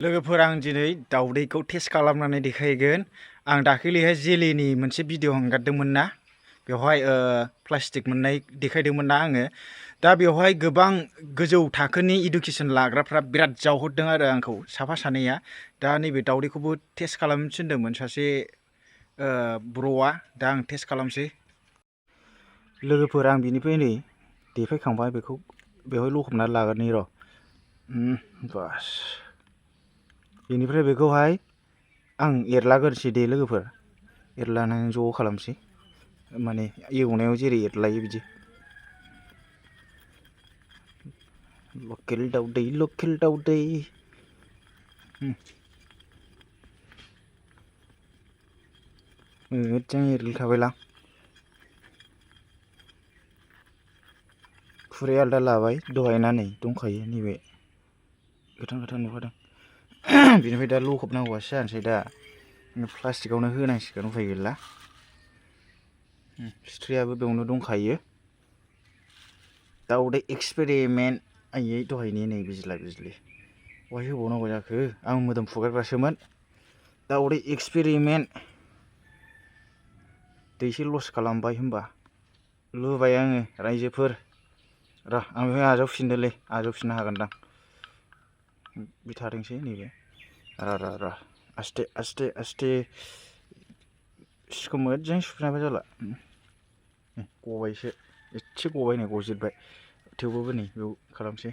लोगोफोर आं दिनै दाउदैखौ टेस्ट खालामनानै देखायगोन। आं दाखालिहाय जेलिनि मोनसे भिडिअ हगारदोंमोन ना, बेवहाय प्लास्टिक मोननाय देखायदोंमोन ना आङो। दा बेवहाय गोबां गोजौ थाखोनि इडुकेसन लाग्राफ्रा बिराद जावहरदों आरो आंखौ साफा सानैया। दा नैबे दाउदैखौबो टेस्ट खालामनो थिनदोंमोन सासे ब्र'आ। दा आं टेस्ट खालामसै। लोगोफोर आं बिनिफ्राय नै देखायखांबाय, बेखौ बेवहाय लखबनानै लागोरनि र'। बास बेनिफ्राय बेखौहाय आं एरलागोरसै दे लोगोफोर, एरलानानै ज' खालामसै, माने एवनायाव जेरै एरलायो बिदि। लकेल दाउदै मोजां एरग्लिखाबायलां। खुरै आलदा लाबाय, दहायना नै दंखायो नैबे गोथां नुखादों। बिनिफ्राय दा लखबनांगौआसो जानोसै। दा प्लास्टिकआवनो होनांसिगोन, उफाय गैला। सिथ्रियाबो बेयावनो दंखायो। दाउदै एक्सपेरिमेन्ट। आयै दहायनि नै बिज्ला बिज्लि, बहाय होबावनांगौ जाखो, आं मोदोम फुगारग्रासोमोन। दाउदै एक्सपेरिमेन्ट। दैसे लस खालामबाय होनबा। लुबाय आङो रायजोफोर। र' आं बेवहाय आजावफिननोलै, आजावफिननो हागोनदां। बे थाथोंसै नैबे। र' आस्थे सिखौ मोजां सुफिनाबा जाला। गबायसो, एसे गबाय नै गजोबबाय। थेवबाबो नै बेयाव खालामसै।